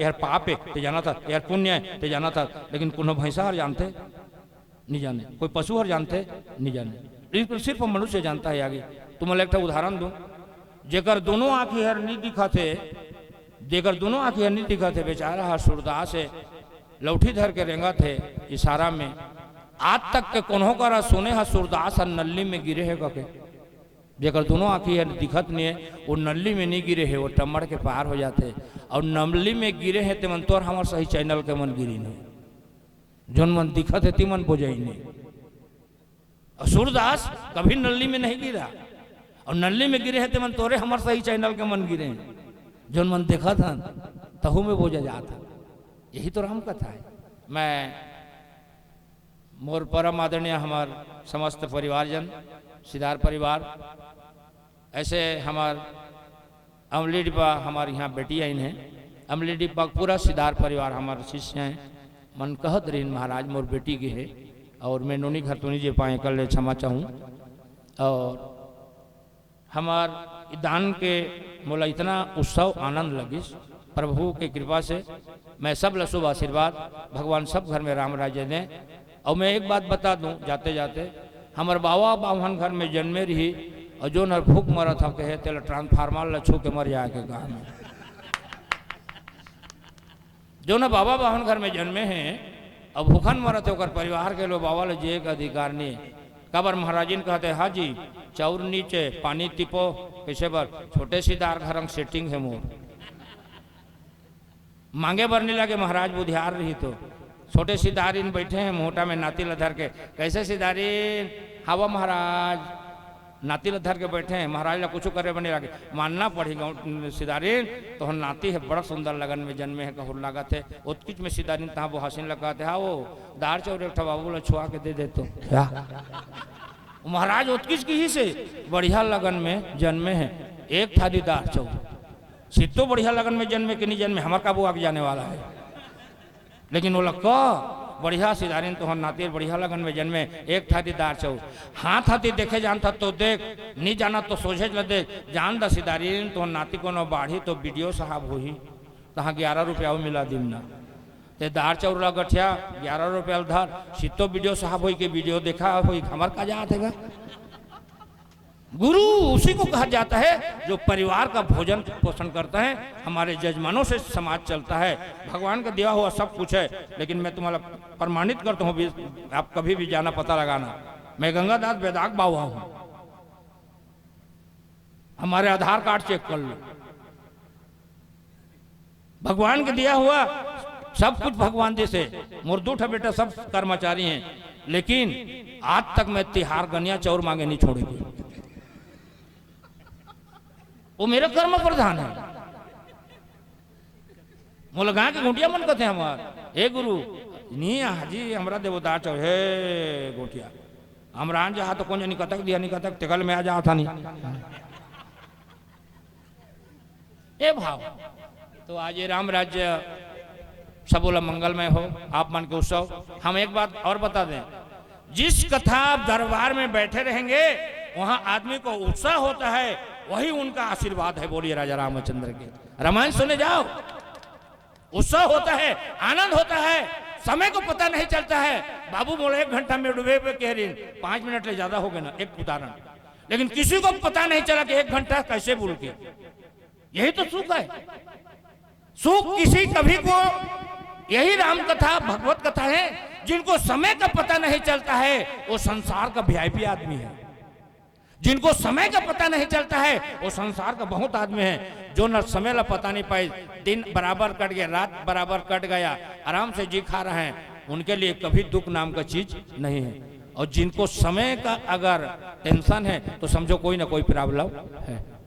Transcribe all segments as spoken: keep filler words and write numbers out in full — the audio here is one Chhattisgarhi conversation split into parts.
एहर पाप हे, ते जानत हस, एहर पुण्य हे, ते जानत हस, लेकिन कोनो भैंसा हर जानथे? नहीं जाने। कोई पशु हर जानथे? नहीं जाने। लेकिन सिर्फ मनुष्य जानता है। आगे तुमन ला एक ठा उदाहरण दूं, जेकर दोनों आँखी हर नहीं दिखत हे, जेकर दोनों आँखी हर नहीं दिखत हे, बेचारा हर सूरदास हे, लौठी धर के रेंगत हे इशारा में। आज तक के कोनो करा सुने हस सूरदास हर नल्ली में गिरे हे कके? जेकर दोनों आँखी हर दिखत नहीं हे, वो नल्ली में नहीं गिरे हे, वो टम्मड़ के पार हो जाथे। और नल्ली में गिरे हे, तेमन तोर हमर सही चैनल के मन गिरी नहीं। जोन मन दिखत हे, तिमन बोजाई नहीं। और सूरदास कभी नल्ली में नहीं गिरा, और नल्ली में गिरे हे, तेमन तोरे हमर सही चैनल के मन गिरे हे। जोन मन देखत हन, तहू में बोजा जात हन। यही तो राम कथा है। मैं, मोर परम आदरणीय हमर समस्त परिवारजन, सिदार परिवार, ऐसे हमर अमली डिब्बा हमर यहाँ बेटी आइन हे, अमली डिब्बा पूरा सिदार परिवार हमर शिष्य हे। मन कहत रहिन, "महाराज, मोर बेटी के हे, और मैं नोनी घर तो नहीं जे पाए, कर ले क्षमा चाहूँ।" और हमर दान के मोला इतना उत्सव आनंद लगिस, प्रभु के कृपा से मैं सब ला शुभ आशीर्वाद, भगवान सब घर में राम राज्य दें। और मैं एक बात बता दूं जाते जाते, हमर बाबा बाम्हन घर में जन्मे रही, और जोन हर भूख मरत हव कहे, तेला ट्रांसफार्मर ला छू के मर जाए के कहा। जोन बाबा बाम्हन घर में जन्मे हे, अब भूखन मरत हे, ओकर परिवार के लोग बाबा ला जिए के अधिकार नहीं। काबर महाराजिन कहते, "हाँ जी, चाउर नीचे, पानी तिपो।" कैसे बर? "छोटे सिदार घर में सेटिंग है मोर।" मांगे बर नहीं लगे, महाराज बुधियार रही तो। छोटे सिदारिन बैठे हैं मोटा में नाती ला धर के, "कैसे सिदारिन?" "हवा महाराज।" नाती ला धर के बैठे हैं, महाराज ला कुछ करे बर नहीं लगे, मानना पड़ी। "गाँव सिदारिन, तोहर नाती है, बड़ा सुंदर लगन में जन्मे है, गहुर लागत है।" ओतकिच में सिदारिन तहाँ बोहासिन ला कहत हे, "हाँ, वो दार चाउर एक ठा बाबू ला छुआ के दे दे तो।" क्या? "महाराज ओतकिच किहिस हे, बढ़िया लगन में जन्मे है, एक थारी दार चाउर।" सित्तो बढ़िया लगन में जन्मे कि नहीं जन्मे, हमर का बुआ के जाने वाला है। लेकिन वो लक्का बढ़िया सिदारिन तोहर नाती बढ़िया लगन में जन्मे, एक थारी दार चाउर। हाथ हाथी देखे जानत हस तो देख, नहीं जानत तो सोझेच ल देख। जान द सिदारिन, तोहर नाती कोनो बाढ़ही तो बीडीओ साहब होही, तहाँ ग्यारह रुपया अउ मिला दिम ना। ते दार चाउर ला गठिया, ग्यारह रुपया ल धर, सित्तो बीडीओ साहब होही के बीडीओ देखा होही, हमर का जात हे गा? गुरु उसी को कहा जाता है जो परिवार का भोजन पोषण करता है। हमारे जजमानों से समाज चलता है, भगवान का दिया हुआ सब कुछ है। लेकिन मैं तुम्हारा प्रमाणित करता हूँ, भी, आप कभी भी जाना पता लगाना, मैं गंगादास बैदाग बाबा हूँ, हमारे आधार कार्ड चेक कर लो। भगवान के दिया हुआ सब कुछ भगवान जैसे। मोर दू ठा बेटा सब कर्मचारी हैं, लेकिन आज तक मैं तिहार गनिया चाउर मांगे नहीं छोड़े। वो मेरा कर्म प्रधान है। मोला गाँव के गोटिया मन कथे हमार, "हे गुरु, नहीं हाजी, हमरा देवो दार चाउर हे गोटिया। हमरा आन जहा तो कौन जानी कतक दिया, नहीं कतक तेकल में आ जात हनी।" ए भाव, तो आज ये राम राज्य सबोला मंगलमय हो, आप मन के उत्सव। हम एक बात और बता दें, जिस कथा दरबार में बैठे रहेंगे, वहां आदमी को उत्साह होता है, वही उनका आशीर्वाद है। बोलिए राजा रामचंद्र के। रामायण सुने जाओ, उत्साह होता है, आनंद होता है, समय को पता नहीं चलता है। बाबू बोले, "एक घंटा में डूबे हुए कह रही, पांच मिनट ले ज्यादा हो गए ना।" एक उदाहरण, लेकिन किसी को पता नहीं चला कि एक घंटा कैसे बोल के, यही तो सुख है। सुख किसी कभी को, यही राम कथा, भगवत कथा है। जिनको समय का पता नहीं चलता है, वो संसार का वीआईपी आदमी है। जिनको समय का पता नहीं चलता है, वो संसार का बहुत आदमी है, जो न समय ला पता नहीं पाए, दिन बराबर कट गया, रात बराबर कट गया, आराम से जी खा रहे हैं, उनके लिए कभी दुख नाम का चीज नहीं है। और जिनको समय का अगर टेंशन है, तो समझो कोई ना कोई प्रॉब्लम है।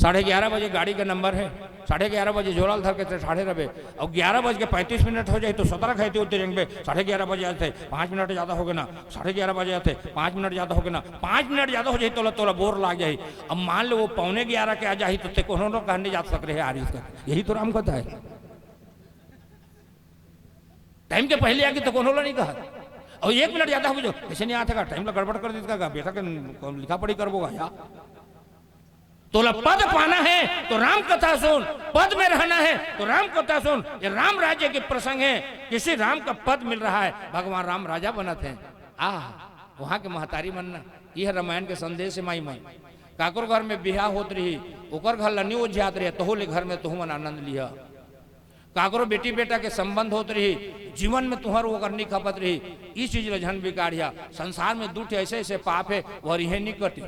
साढ़े ग्यारह बजे गाड़ी का नंबर है, साढ़े ग्यारह बजे झोला ल धर के ते ठाढ़े रहे, और ग्यारह बज के पैंतीस मिनट हो जाए तो सत्रह खाते होते रेंगबे, साढ़े ग्यारह बजे आते, पाँच मिनट ज्यादा हो गए ना, साढ़े ग्यारह बजे आते, पाँच मिनट ज्यादा हो गए ना, पाँच मिनट ज्यादा हो जाए तो तोला बोर लाग जाए। अब मान लो वो पौने ग्यारह के आ जाए तो ते कोनो लो कहने जा सक रहे आ रही। यही तो राम कथा है। टाइम के पहले आके तो कोनो लो नहीं कहा, और एक मिनट ज्यादा हो गए, कैसे नहीं आते का, टाइम ला गड़बड़ कर देता का, बेटा के लिखा पढ़ी करबो का यार। तोला पद पाना है तो राम कथा सुन, पद में रहना है तो राम कथा सुन। ये राम राज्य के प्रसंग है, किसी राम का पद मिल रहा है, भगवान राम राजा बनत हैं। आह, वहां के महतारी मन ना, यह रामायण के संदेश है माई मन। काकरो घर में बिहाव होत रही, ओकर घर ला नी ओझियात रही, तहू ले घर में तहू मन आनंद लिया। काकरो बेटी बेटा के संबंध होत रही, जीवन में तुहर ओकर नी खपत रही, ई चीज ला झन बिगाड़िया। संसार में दू ठे ऐसे ऐसे पाप है, वो रिहे नी कटी।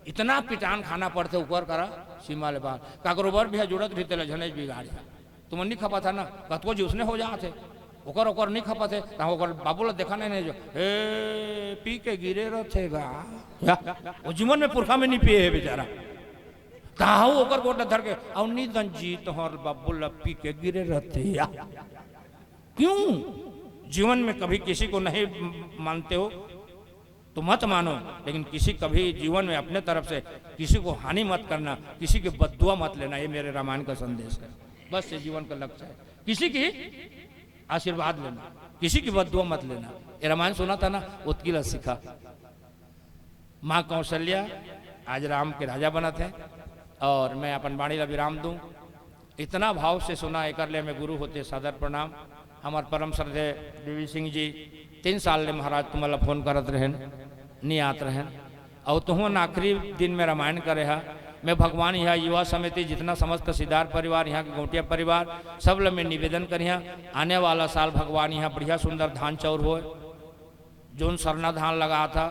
इतना पिटान खाना पड़थे ओकर करा, सीमा ले बाहर। काकरो बर बिहा जुड़त रही, तेला झने बिगाड़िया। तुमन नी खपत है ना, कतको जी उसने हो जात है, ओकर ओकर नी खपत है, तहाँ ओकर बाबू ला देखा नहीं, नहीं जो, "हे, पी के गिरे रहथे गा।" या, वो जीवन में पुरखा में नी पिए है बेचारा। ताहू ओकर गोड़ धर के, "अउ निदन जी, तोहर बाबू ला पी के गिरे रहथे या।" क्यों? जीवन में कभी किसी को नहीं मानते हो तो मत मानो, लेकिन किसी, कभी जीवन में अपने तरफ से किसी को हानि मत करना, किसी की बद्दुआ मत लेना। ये मेरे रामायण का संदेश है। बस ये जीवन का लक्ष्य है, किसी की आशीर्वाद लेना, किसी की बद्दुआ मत लेना। ये रामायण सुना था ना, ओतकी ला सीखा। माँ कौशल्या आज राम के राजा बनत है और मैं अपन बाणी ला विराम दूं। इतना भाव से सुना, एकर ले मैं गुरु होते सादर प्रणाम। हमार परम श्रद्धेय देवी सिंह जी तीन साल ले महाराज तुमन ला फोन करत रहेन, नी आत रहेन, और तुहन आखिरी दिन में रामायण करे हा। मैं भगवान यहाँ युवा समिति, जितना समस्त सिद्धार्थ परिवार, यहाँ के गौटिया परिवार, सब ला मैं निवेदन करिहा, आने वाला साल भगवान यहाँ बढ़िया सुंदर धान चाउर होए। जोन सरना धान लगा था,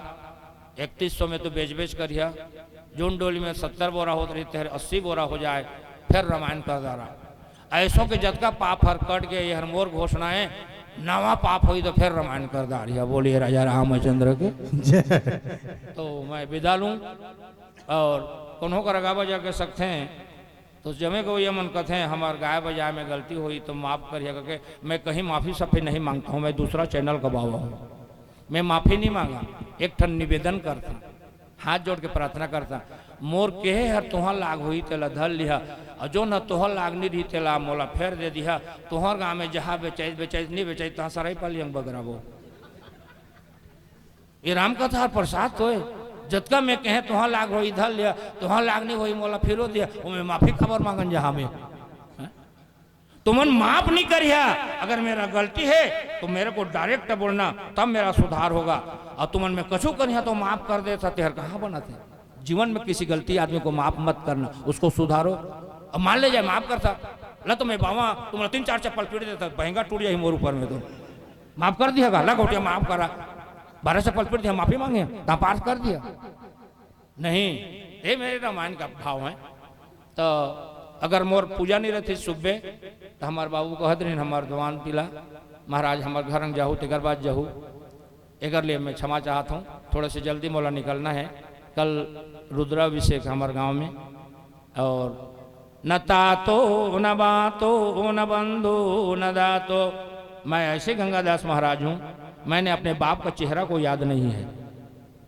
इकतीस सौ में तो बेच बेच करिया। जोन डोली में सत्तर बोरा होत रही, तेहर अस्सी बोरा हो जाए, फिर रामायण कर डारा। ऐसो के जतका पाप हर कट के, ये हर मोर घोषणा है, नवा पाप होई तो फिर रामायण कर डारिया। बोलिए राजा रामचंद्र के। तो मैं विदा लूं, और कोनो कर गावा जाके सकते हैं, तो जमे को ये मन कथे, "हमार गाय बजाय में गलती होई तो माफ करिया," करके मैं कहीं माफी सफी नहीं मांगता हूँ, मैं दूसरा चैनल का बाबा हूँ, मैं माफी नहीं मांगा, एक ठन निवेदन करता, हाथ जोड़ के प्रार्थना करता, मोर केहे हर तोहर लाग होई तेला धर लिहा, और जो न तोहर लाग नहीं रही तेला मोला फेर दे दिहा, तोहर गाँव में जहाँ बेचाई बेचाई नहीं बेचाई तहाँ सराई पाली अंग बगराबो। ये राम कथा और प्रसाद तो है, जतका मैं कहे तोहर लाग होई धर लिहा, तोहर लाग नहीं होई मोला फिरो दिहा, वो मैं माफी खबर मांगन जहाँ में। हैं? तुमन माफ नहीं करिया। अगर मेरा गलती है तो मेरे को डायरेक्ट बोलना, तब मेरा सुधार होगा। और तुमन में कछु करिया तो माफ कर दे, तेहर कहाँ बना थे? जीवन में किसी गलती आदमी को माफ मत करना, उसको सुधारो। अब मान ले जाए माफ करता, ला तो मैं बाबा तुम्हारा तीन चार चप्पल पीट देता, बहेंगा टूट जाए मोर ऊपर में तो। माफ कर दिया, ला गोटिया माफ करा, बारह चप्पल पीट दिया, माफी मांगे, ता पास कर दिया। नहीं, ये मेरे रामायण का भाव है। तो अगर मोर पूजा नहीं रहती सुबह, तो हमारे बाबू कहत रहे, "हमार दवान तिला महाराज, हमार घर जाहू, तेकर बाद जाहू।" एकर लिए मैं क्षमा चाहत हूँ, थोड़े से जल्दी मोला निकलना है। कल रुद्राभिषेक है हमारे गांव में, और न तातो न बातो न बंधु न दातो। मैं ऐसे गंगादास महाराज हूँ, मैंने अपने बाप का चेहरा को याद नहीं है,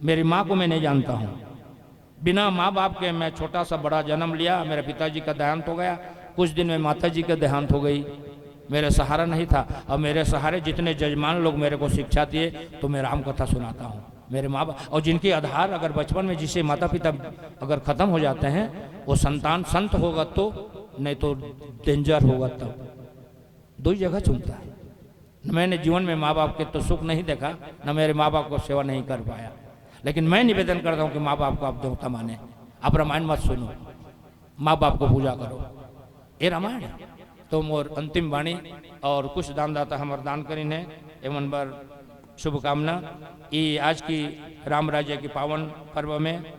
मेरी माँ को मैं नहीं जानता हूँ। बिना माँ बाप के मैं छोटा सा बड़ा जन्म लिया, मेरे पिताजी का देहांत हो गया, कुछ दिन में माता जी का देहांत हो गई, मेरे सहारा नहीं था। और मेरे सहारे जितने जजमान लोग मेरे को शिक्षा दिए, तो मैं राम कथा सुनाता हूँ। मेरे माँ बाप, और जिनके आधार अगर बचपन में जिसे माता पिता अगर खत्म हो जाते हैं, वो संतान संत होगा तो, नहीं तो डेंजर होगा तब। दो ही जगह चुनता है। न मैंने जीवन में माँ बाप के तो सुख नहीं देखा, न मेरे माँ बाप को सेवा नहीं कर पाया, लेकिन मैं निवेदन करता हूँ कि माँ बाप को आप देवता माने, आप रामायण मत सुनो, माँ बाप को पूजा करो, ये रामायण है। तो मोर अंतिम वाणी, और कुछ दानदाता हमर दान करिन है, एमन बर शुभकामना। ई आज की राम राज्य की पावन पर्व में